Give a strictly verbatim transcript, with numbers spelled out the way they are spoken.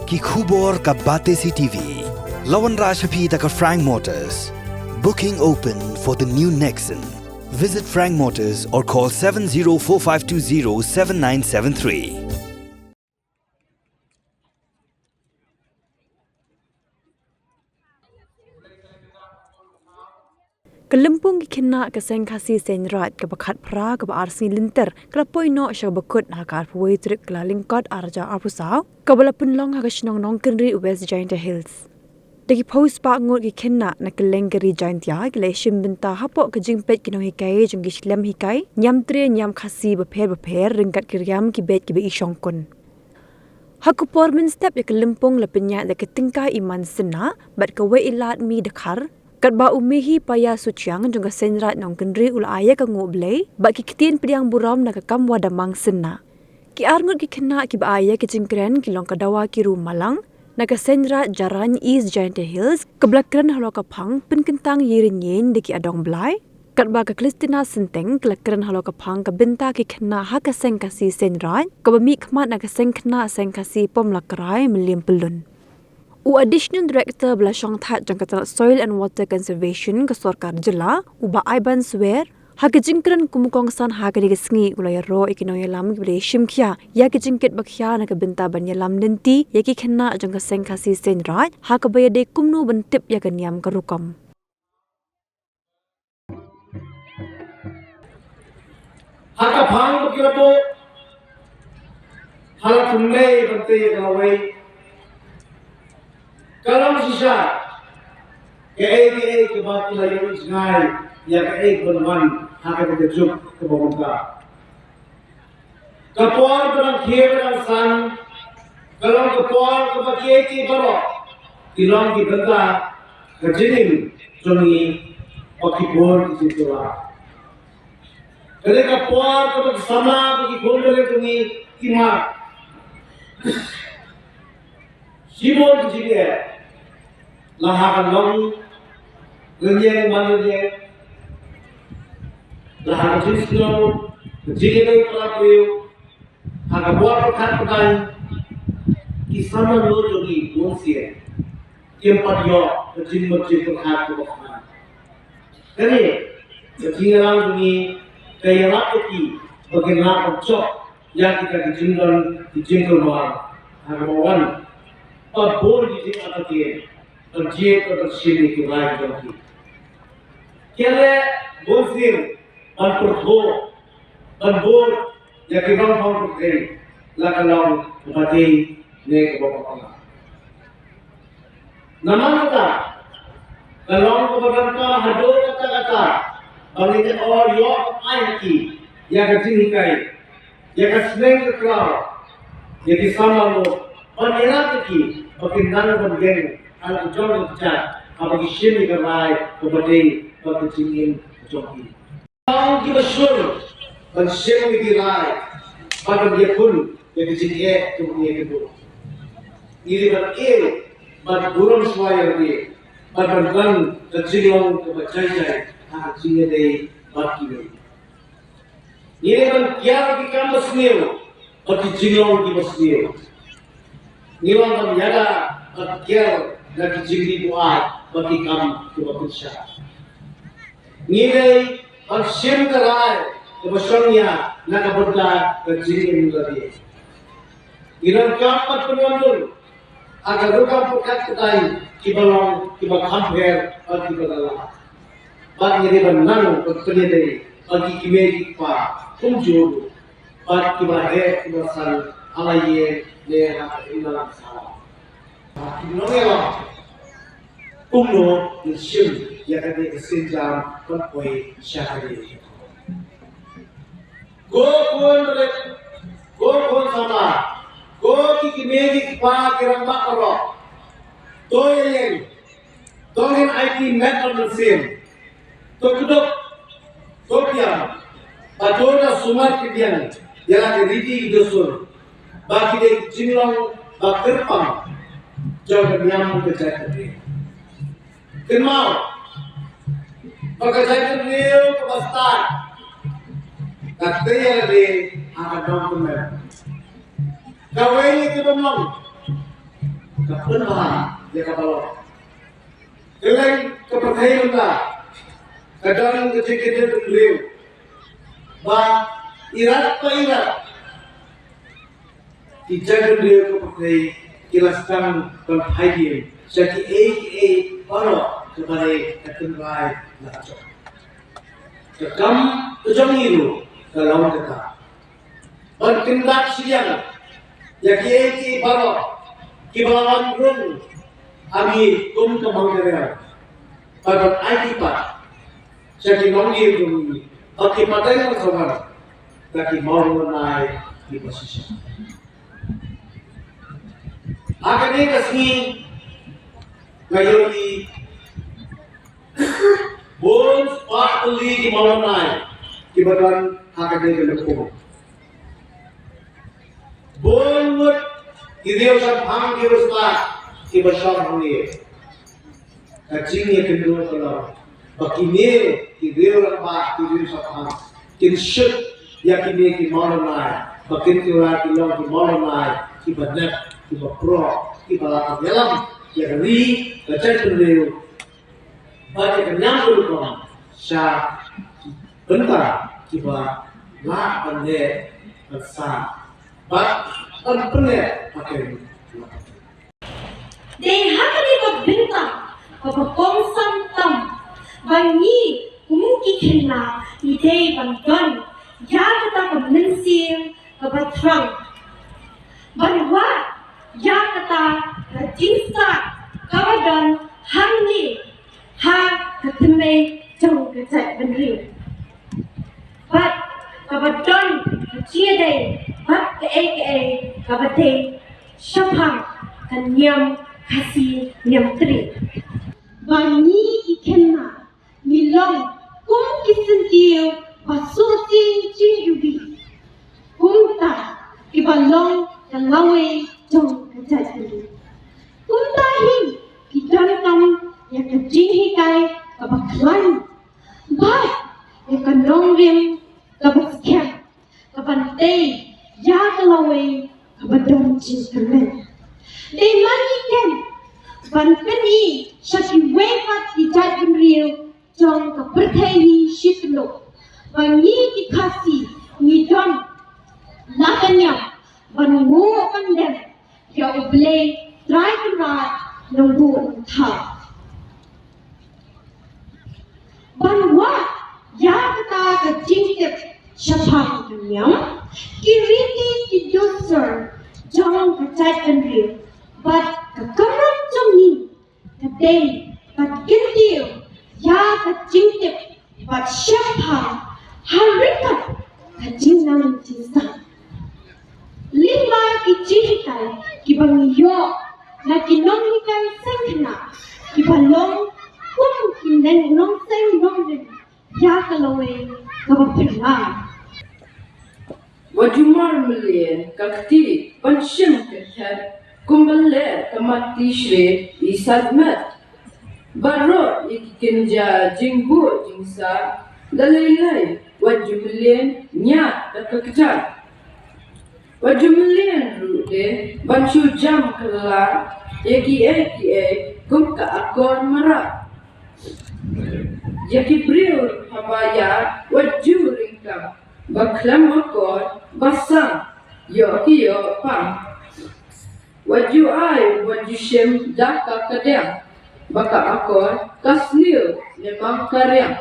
Ki khubor ka Batesi T V. La wanrah sha phi da ka Frank Motors. Booking open for the new Nexon. Visit Frank Motors or call seven zero four five two zero seven nine seven three. Ka lympung ki khynnah ka Seng Khasi Seng Raij kaba khatphra kaba ar sngi lynter ka la poi noh sha kaba kut ha ka arphew wei tarik Kyllalyngkot arhajar arphew saw, kaba la pynlong ha ka shnong Nongkynrih, West Jaintia Hills. Da ki phew spah ngut ki khynnah na kylleng ka ri Jaintia ki la ïashim bynta hapoh ka jingpeit ki nonghikai jong ki shlem hikai niam Tre niam Khasi bapher bapher ryngkat ki riam ki beit kiba i shongkun. Ha ka por mynstep ïa ka lympung la pynïaid da ka tyngka i Man Synna bad kawei i Ladmi Dkhar, katba u Mihi Paya Suchiang jong ka Seng Raij Nongkynrih u la ai ïa ka nguh blei bad ki ktien pdiang burom na ka Kamwa Damang Synna. Ki ar ngut ki khynnah kiba ai ïa ki jingkren ki long ka Dawa Kiru Malang na ka Seng Raij Jarain, East Jaintia Hills, kaba la kren halor ka phang pynkyntang ïing ïing da ki adong blai, katba ka Christina Synteng ka la kren halor ka phang ka bynta ki khynnah ha ka Seng Khasi Seng Raij kaba mihkhmat na ka Seng Khynnah Seng Khasi Pom Lakrai, Mylliem Pyllun. U Additional Director ba la shongthait jong ka tnat Soil and Water Conservation ka sorkar jylla, u Bah Aiban Swer, ha ka jingkren kum u kongsan ha kane ka sngi u la ïaroh ïa ki nongïalam kiba la ïashim khia ïa ka jingkit ba khia na ka bynta ban ïalam lynti ïa ki khynnah jong ka Seng Khasi Seng Raij ha kaba ïadei kumno ban tip ïa ka niam ka rukom. Ha ka phang ba ki la buh ha la thymmei ban tei ïa ka lawei, ka long shisha kaei kaei kaba ki la ïohi jngai ïa kaei ban wan ha kata ka juk kaba mynta. Ka por ba dang khie ba dang san ka long ka por kaba kiei kiei baroh ki long ki bynta ka jingim jong ngi ba ki bun ki jingthoh. Kane ka por kaba ki samla ba ki khun ba ki jong ngi ki mad. Shibun ki jingeh, la ha ka long rynïeng man rynïeng, la ha ka jingsngew, ka jingïadei para briew, ha ka bor pyrkhat pyrdain, ki samla lut jong ngi bun sien kim pat ïoh ka jingmut jingpyrkhat kaba khraw. Kane ka jingïalang jong ngi ka ïarap ïa ki ba kin lah ban jop ïa kita ki jingdon ki jingkulmar ha kaba wan. Ba bun ki jingartatien ban jied ban shim ïa ki rai jong ki. Ki leh bun sien ban pyrthuh ban bud ïa ki nongpang pyrthei la ka long kaba dei ne kaba bakla. Namar kata ka long kaba donkar haduh katta katta ba ngin ïoh ïoh ai ha ki ïa ka jinghikai, ïa ka sneng ka kraw, ïa ki samla lut ban ïarap ïa ki ba kin nang ban ïeng ha la ka jong ka kjat haba ki shim ïa ka rai kaba dei bad ka jingim ka jong ki. Tang kiba shur ban shim ïa ki rai bad ban ïakhun ïa ka jingeh jong ki ïa ka duh. Ngi dei ban ïeit bad burom shuwa ïa lade bad ban don ka jinglong kaba jai jai ha ka jingïadei bad kiwei. Ngi dei ban kiar ki kam basniew bad ki jinglong kiba sniew. Ngi long ban ïada bad kiar na ki jingri buaid bad ki kam kiba pynshai. Ngi dei ban shim ka rai kaba shongnia na ka bynta ka jingim lade. Ngi donkam ban pynwandur ha ka rukom pyrkhat pyrthei kiba long kiba kham pher bad kiba la lad. Bad ngi dei ban nang ban pynïadei bad ki kmie ki kpa kumjuh ruh bad kiba heh kiba san ha la ïing ne ha ka imlang sahlang. Bad ki nongïalam kumno ngin shim ïa kane ka sienjam ban poi sha kane. Ko khun rit, ko khun samla, ko ki kmie ki kpa ki rangbah baroh, to ïeng, to ngin aiti met bad mynsiem. To kdup, to pdiang, bad to da sumar pdiang ïa la ki riti ki dustur ba ki dei ki jinglong ba kyrpang jong ka niam ka jaitbynriew. Kynmaw ba ka jaitbynriew kaba stad ka tei ïa lade ha ka dong kmen. Kawei ka bym long ka pynbha ïa ka balang. Kylleng ka pyrthei mynta ka don ka jingkynduh briew ba irat pa irat ki jaitbynriew ka pyrthei ki la sdang ban phai dien sha kiei kiei baroh kiba dei ka tynrai la ka jong. Ka kam ka jong ngi ruh ka long kata. Ban kyndat shiliang ïa kiei kiei baroh kiba la wan rung ha ngi kum ka Mawryngkneng. Bad ban ai ki pat sha ki nongïing jong ngi ba ki pateng ban sa wan da ki Mawryngkneng kiba shisha. Ha kane ka sngi nga ïohi bun spah tylli ki Mawryngkneng kiba don ha kane ka lympung. Bun ngut ki riew shaphang ki riew sla kiba shong hangne. Ka jingïakynduh ka long ba kine ki riew rangbah ki riew shaphang kin shut ïa kine ki Mawryngkneng ba kin kylla ki long ki Mawryngkneng kiba nep kiba proh kiba la ïalam ïa ka ri ka jaitbynriew. Bad ïa ka ñiam ka rukom sha ki bynta kiba lah ban leh ban sah bad ban pynleh pateng. Dei ha kane ka bynta kaba kongsan tam ba ngi kum ki khynnah ngi dei ban don ïa kata ka mynsiem kaba thrang ban wad ïa kata ka jingstad kaba don hangne ha ka tymmen jong ka jaitbynriew. Bad kaba don ka jingïadei bad kaei kaei kaba dei shaphang ka niam Khasi Niamtre. Ba ngi ki khynnah ngi long kum ki syntiew ba sngewsih jingïohi. Kumta kiba long ka lawei jong ka jaitbynriew. Kumta hi ki donkam ïa ka jinghikai kaba khlaiñ bad ïa ka nongrim kaba skhem kaban tei ïa ka lawei kaba don jingkyrmen. Dei ma ngi kem ban pyni sha kiwei pat ki jaitbynriew jong ka pyrthei hi shi tyllup ba ngi ki Khasi ngi don la ka niam ban nguh ban dem ïa U Blei Trai Kynrad Nongbuh Nongthaw. Ban wad ïa kata ka jingtip shaphang ka niam, ki riti ki dustur jong ka jaitbynriew bad ka kamram jong ngi ka dei ban kyntiew ïa ka jingtip bad shaphang ha ryngkat ka jingnang jingsang. Lyngba ki jinghikai kiba ngi ïoh na ki nonghikai seng khynnah kiba long kum ki neng nongseng nongrim ïa ka lawei kaba phylla. Wat ju mar myllian ka kti ban shim ka khet kumba leh ka mat ti shre i sat met. Baroh ïa ki kynja jingbuh jingsa da lei lei wat ju myllian ñiad da ka kjat. Wat ju myllian ruh de ban shu jam kylla ïa kiei kiei kum ka akor marap. Ïa ki briew haba ïa wat ju ryngkang ba khlem akor ba sang ïoh ki ïoh pang. Wat ju ai wat ju shim da ka kadiang ba ka akor ka sniew ne ma ka riang.